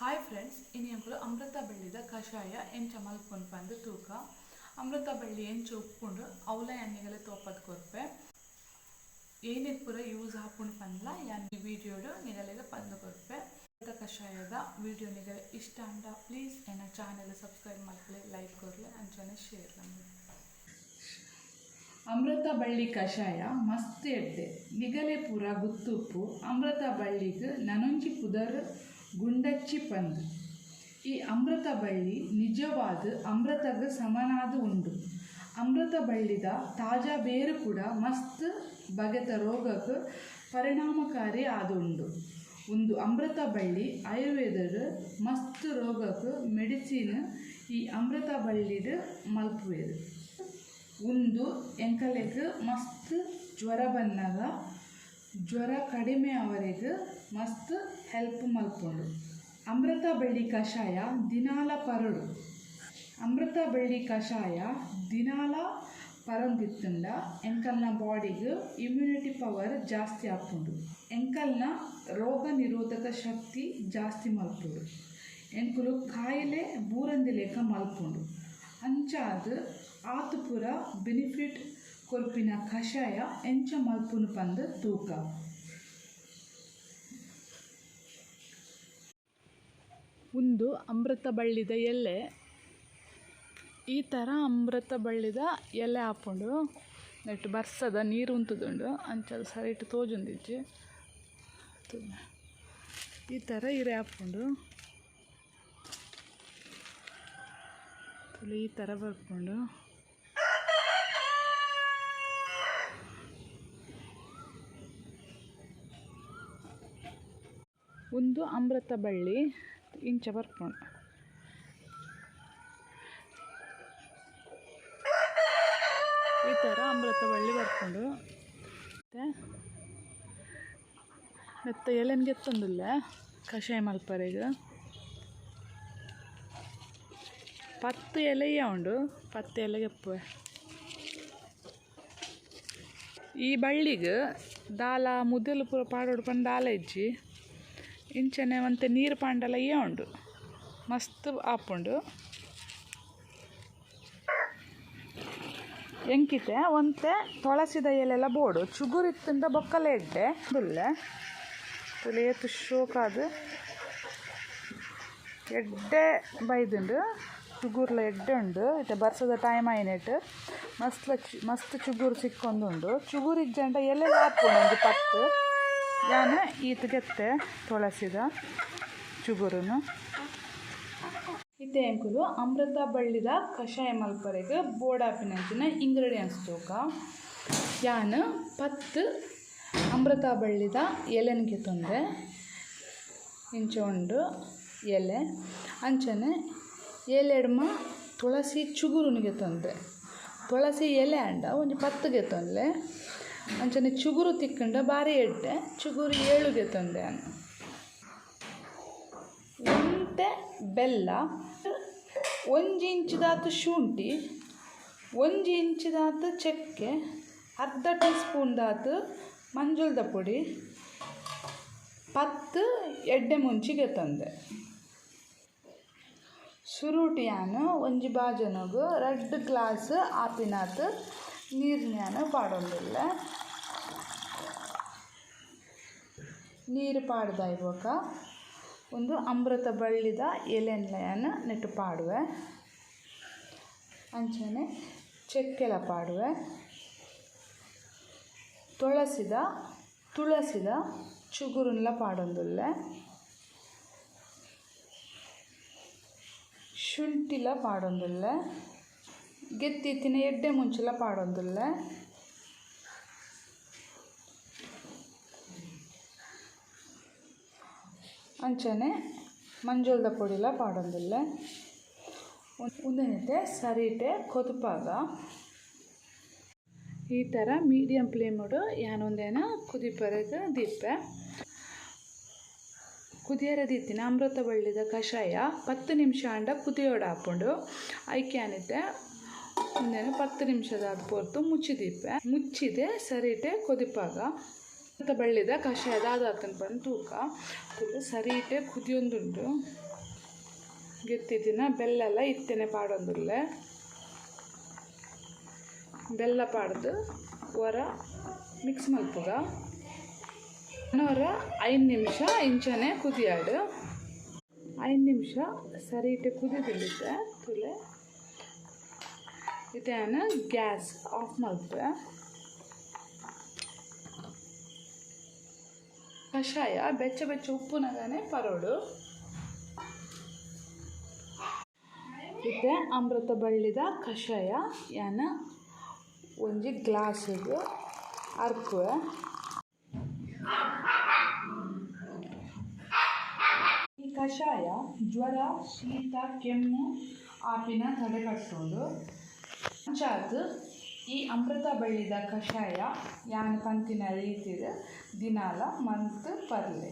Hi friends, ಇನಿ ಎಂಕುಲು ಅಮೃತ ಬಳ್ಳಿದ ಕಷಾಯ ಎಂಚ ಮಲ್ಪುನು ಪಂದ್ ತೂಕ. ಅಮೃತ ಬಳ್ಳಿ ಎಂಚ ಉಪ್ಪುಂಡು ಅವ್ಲ ಯಾನ್ ನಿಗಲೆ ತೋಪದ್ ಕೊರ್ಪೆ. ಏನೆಗ್ ಪೂರ ಯೂಸ್ ಆಪುಂಡು ಪಂದ್ಲ ಯಾನ್ ಈ ವಿಡಿಯೋಡ್ ನಿಗಲೆಗ್ ಪಂದ್ ಕೊರ್ಪೆ. ಅಮೃತ ಕಷಾಯದ ವಿಡಿಯೋ ನಿಗಲೆ ಇಷ್ಟ ಆಂಡ ಪ್ಲೀಸ್ ಎನ್ನ ಚಾನೆಲ್ ಸಬ್ಸ್ಕ್ರೈಬ್ ಮಲ್ಪುಲೆ, ಲೈಕ್ ಕೊರ್ಲೆ ಅಂಚನೆ ಶೇರ್ ಮಲ್ಪುಲೆ. ಅಮೃತ ಬಳ್ಳಿ ಕಷಾಯ ಮಸ್ತ್ ಎಡ್ಡೆ. ನಿಗಲೆ ಪೂರ ಗುತ್ತುಪ್ಪು ಅಮೃತ ಬಳ್ಳಿಗ್ ನನೊಂಜಿ ಪುದರ್ ಗುಂಡಚ್ಚಿ ಪಂದ್. ಈ ಅಮೃತ ಬಳ್ಳಿ ನಿಜವಾದ್ ಅಮೃತಗ್ ಸಮನಾದ್ ಉಂಡು. ಅಮೃತ ಬಳ್ಳಿದ ತಾಜಾ ಬೇರ್ ಕೂಡ ಮಸ್ತ್ ಬಗೆತ ರೋಗಗ್ ಪರಿಣಾಮಕಾರಿ ಆದ್ ಉಂಡು. ಉಂದು ಅಮೃತ ಬಳ್ಳಿ ಆಯುರ್ವೇದಡ್ ಮಸ್ತ್ ರೋಗಗ್ ಮೆಡಿಸಿನ್ ಈ ಅಮೃತ ಬಳ್ಳಿಡ್ ಮಲ್ಪುವೆರ್. ಉಂದು ಎಂಕಲೆಗ್ ಮಸ್ತ್ ಜ್ವರ ಬನ್ನಗ ಜ್ವರ ಕಡಿಮೆ ಆವರೆಗ್ ಮಸ್ತ್ ಹೆಲ್ಪ್ ಮಲ್ಪುಂಡು. ಅಮೃತ ಬಳ್ಳಿ ಕಷಾಯ ದಿನಾಲ ಪರೊಡು. ಅಮೃತ ಬಳ್ಳಿ ಕಷಾಯ ದಿನಾಲ ಪರೊಂದಿತ್ತುಂಡ ಎಂಕಲ್ನ ಬಾಡಿಗ್ ಇಮ್ಯುನಿಟಿ ಪವರ್ ಜಾಸ್ತಿ ಆಪುಂಡು. ಎಂಕಲ್ನ ರೋಗ ನಿರೋಧಕ ಶಕ್ತಿ ಜಾಸ್ತಿ ಮಲ್ಪುಂಡು. ಎಂಕುಲು ಕಾಯಿಲೆ ಬೂರಂದಿಲೆಕ ಮಲ್ಪುಂಡು. ಅಂಚಾದ್ ಆತ್ ಪೂರ ಬೆನಿಫಿಟ್ ಕೊರ್ಪಿನ ಕಷಾಯ ಎಂಚ ಮಲ್ಪುನು ಪಂದ್ ತೂಕ. ಉಂದು ಅಮೃತ ಬಳ್ಳಿದ ಎಲೆ. ಈ ತರ ಅಮೃತ ಬಳ್ಳಿದ ಎಲೆ ಆಪುಂಡು. ನೆಟ್ ಬರ್ಸದ ನೀರು ಉಂತುದುಂಡು ಅಂಚಾದ್ ಸರಿಟ್ ತೋಜೊಂದಿಜ್ಜಿ. ಈ ತರ ಇರೆ ಆಪುಂಡು. ಈ ತರ ಬರ್ಪುಂಡು. ಉಂದು ಅಮೃತ ಬಳ್ಳಿ ಇಂಚ ಬರ್ಪುಂಡು. ಈ ತರ ಅಮೃತ ಬಳ್ಳಿ ಬರ್ಪುಂಡು. ನೆತ್ತ ಎಲೆನ್ ಗೆತ್ತೊಂದುಲ್ಲೆ ಕಷಾಯ ಮಲ್ಪರೆಗ್. 10 ಎಲೆಯ ಉಂಡು, 10 ಎಲೆ ಗೆಪ್ಪುವೆ. ಈ ಬಳ್ಳಿಗ್ ದಾಲ ಮುದೆಲು ಪೂರ ಪಾಡೊಡು ಪಂಡ ದಾಲ ಇಜ್ಜಿ. ಇಂಚನೆ ಒಂತೆ ನೀರು ಪಾಂಡಲ ಇಯ ಉಂಡು, ಮಸ್ತ್ ಆಪುಂಡು. ಎಂಕಿತೆ ಒಂತೆ ತುಳಸಿದ ಎಲೆಲ ಬೋಡು, ಚುಗುರು ಇತ್ತುಂಡ ಬೊಕ್ಕಲ ಎಡ್ಡೆ ದುಲ್ಲೆ ತುಲೆ ಏತ್ ಶೋಕಾದ್ ಎಡ್ಡೆ ಬೈದುಂಡು. ಚುಗುರ್ಲ ಎಡ್ಡೆ ಉಂಡು. ಇತ್ತೆ ಬರ್ಸದ ಟೈಮ್ ಆಯಿನೆಟ್ ಮಸ್ತ್ ಚುಗುರು ಸಿಕ್ಕೊಂದುಂಡು. ಚುಗುರು ಇಜ್ಜಂಡ ಎಲೆಲ ಆಪುಂಡು ಒಂಜಿ 10. ಯಾನ್ ಈತ್ ಗೆತ್ತೆ ತುಳಸಿದ ಚುಗುರುನು. ಇತ್ತೆ ಎಂಕುಲು ಅಮೃತ ಬಳ್ಳಿದ ಕಷಾಯ ಮಲ್ಪರೆಗ್ ಬೋಡಾಪಿನಂಚಿನ ಇಂಗ್ರೀಡಿಯೆಂಟ್ಸ್ ತೂಕ. ಯಾನ್ 10 ಅಮೃತ ಬಳ್ಳಿದ ಎಲೆನ್ ಗೆತೊಂದೆ. ಇಂಚ ಉಂಡು ಎಲೆ. ಅಂಚನೆ ಏಲೆಡ್ಮ ತುಳಸಿ ಚುಗುರುನು ಗೆತೊಂದೆ. ತುಳಸಿ ಎಲೆ ಆಂಡ ಒಂಜಿ 10 ಗೆತೊನ್ಲೆ. ಅಂಚನೆ ಚುಗುರು ತಿಕ್ಕುಂಡ ಬಾರಿ ಎಡ್ಡೆ. ಚುಗುರು 7 ಗೆತೊಂದೆ ಯಾನ್. ಒಂತೆ ಬೆಲ್ಲ, 1 ಇಂಚಿದಾತ್ ಶುಂಠಿ, 1 ಇಂಚಿದಾತ್ ಚಕ್ಕೆ, ಅರ್ಧ ಟೀ ಸ್ಪೂನ್ ದಾತ್ ಮಂಜೊಲ್ದ ಪೊಡಿ, 10 ಎಡ್ಡೆ ಮುಂಚಿ ಗೆತೊಂದೆ. ಸುರುಟು ಯಾನ್ ಒಂಜಿ ಬಾಜನೊಗು 2 ಗ್ಲಾಸ್ ಆಪಿನಾತ್ ನೀರ್ನ್ ಯಾನ್ ಪಾಡೊಂದುಲ್ಲೆ. ನೀರು ಪಾಡ್ದಾಯಿ ಬೊಕ ಉಂದು ಅಮೃತ ಬಳ್ಳಿದ ಎಲೆನ್ಲ ಯಾನ್ ನೆಟ್ ಪಾಡುವೆ. ಅಂಚನೆ ಚಕ್ಕೆಲ ಪಾಡುವೆ. ತುಳಸಿದ ಚುಗುರುನ್ಲ ಪಾಡೊಂದುಲ್ಲೆ. ಶುಂಠಿಲ ಪಾಡೊಂದುಲ್ಲೆ. ಗೆತ್ತಿತ್ತಿನ ಎಡ್ಡೆ ಮುಂಚಿಲ ಪಾಡೊಂದುಲ್ಲೆ. ಅಂಚನೆ ಮಂಜೊಲ್ದ ಪೊಡಿಲ ಪಾಡೊಂದುಲ್ಲೆ. ಉಂದೆನೆಟ್ ಸರಿಟೆ ಕೊದುಪಾಗ. ಈ ಥರ ಮೀಡಿಯಂ ಫ್ಲೇಮುಡು ಯಾನ್ ಉಂದೆನ ಕುದಿಪರೆಗ್ ದೀಪೆ. ಕುದಿಯರೆ ದೀತಿನ ಅಮೃತ ಬಳ್ಳಿದ ಕಷಾಯ 10 ನಿಮಿಷ ಆಂಡ ಕುದಿಯೋಡು ಆಪುಂಡು. ಐಕೆ ಯಾನಿತ್ತೆ ಉಂದೆನ 10 ನಿಮಿಷದ ಪೊರ್ತು ಮುಚ್ಚಿ ದೀಪೆ. ಮುಚ್ಚಿದೆ ಸರಿಟೆ ಕೊದಿಪಾಗ. ಅಮೃತ ಬಳ್ಳಿದ ಕಷಾಯ ದಾದಾತನ್ ಪಂದ್ ತೂಕ. ತೂಲೆ ಸರಿಟೆ ಕುದಿಯೊಂದುಂಡು. ಗೆತ್ತಿದಿನ ಬೆಲ್ಲಲ ಇತ್ತೆನೆ ಪಾಡೊಂದುಲ್ಲೆ. ಬೆಲ್ಲ ಪಾಡ್ದು ಒರ ಮಿಕ್ಸ್ ಮಲ್ಪುಗ. ಒರ 5 ನಿಮಿಷ ಇಂಚನೆ ಕುದಿಯಾಡು. 5 ನಿಮಿಷ ಸರಿಟೆ ಕುದಿದಿಲ್ಲಿತ್ತೆ ತೂಲೆ. ಇತ್ತೆ ಯಾನ್ ಗ್ಯಾಸ್ ಆಫ್ ಮಲ್ಪುವೆ. ಕಷಾಯ ಬೆಚ್ಚ ಬೆಚ್ಚ ಉಪ್ಪುನಗನೆ ಪರೋಡು. ಇತ್ತೆ ಅಮೃತ ಬಳ್ಳಿದ ಕಷಾಯ ಯಾನ್ ಒಂಜಿ ಗ್ಲಾಸ್ಗ್ ಅರ್ಪುವೆ. ಈ ಕಷಾಯ ಜ್ವರ, ಶೀತ, ಕೆಮ್ಮು ಆಪಿನ ತಡೆಗಟ್ಟುಂಡು. ಅಂಚಾದ್ ಈ ಅಮೃತ ಬಳ್ಳಿದ ಕಷಾಯ ಯಾನ್ ಪಂತಿನ ರೀತಿಡ್ ದಿನಾಲ ಮಂತ್ ಪರ್ಲೆ.